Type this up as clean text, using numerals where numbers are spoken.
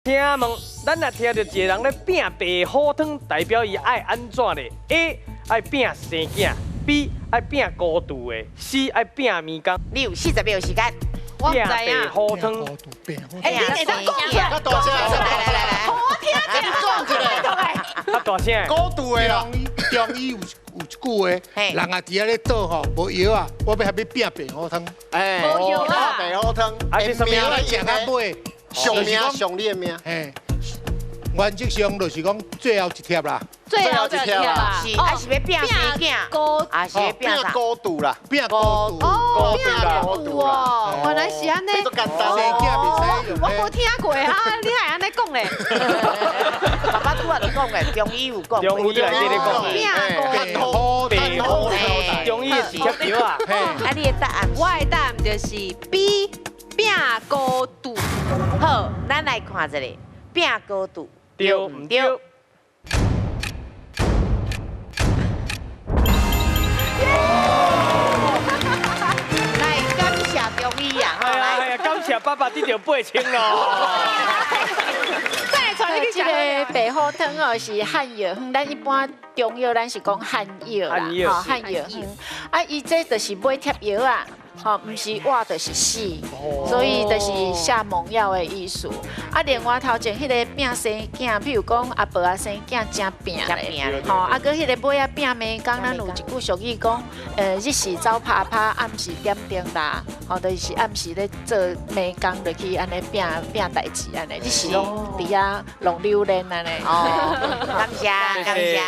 請問，咱若聽著一個人咧拚白虎湯，代表伊愛按怎咧？A 愛拚生囝，B 愛拚孤獨的，C 愛拚迷宮。你有40秒時間。我毋拚知影白虎湯，哎，你會當講出來？較大聲，來來來來，我聽者，你講一下。較大聲。孤獨的啦。中醫有一句話，人啊佇遐咧倒吼，無藥啊，我欲予你拚白虎湯。哎，無藥啊。白虎湯。啊，這啥物來食到尾，上命上你的命。嘿，原則上就是講最後一帖啦。最後一帖啊。是，啊是欲拚生囝，孤，啊是欲拚啥？孤獨啦。拚孤獨。哦，拚孤獨哦，原來是按呢。這簡單。生囝袂使用。我無聽過啊，你還按呢講咧？爸爸拄仔就講的，中醫有講。中醫內底咧講。拚孤白虎湯，中醫是貼藥啊。啊，你的答案？我的答案就是 B，拚孤獨。好，咱來看一下，拚孤獨對毋對？來，感謝中醫啊！哎呀哎呀，感謝爸爸得著8000咯。這个白虎湯哦是漢藥方，咱一般中藥咱是講漢藥啦，吼漢藥方。啊，伊這就是買貼藥啊，吼，毋是活就是死，所以就是下猛藥的意思。啊，另外頭前彼個拚生囝，譬如講阿婆啊生囝誠拚咧，吼，啊，閣彼个尾仔拚迷宮，咱有一句俗語講，日時走拍拍，暗時點燈啦，吼，就是暗時咧做迷宮落去，按呢拚拚代誌按呢，日時攏佇遐弄榴蓮按呢。哦，感謝感謝。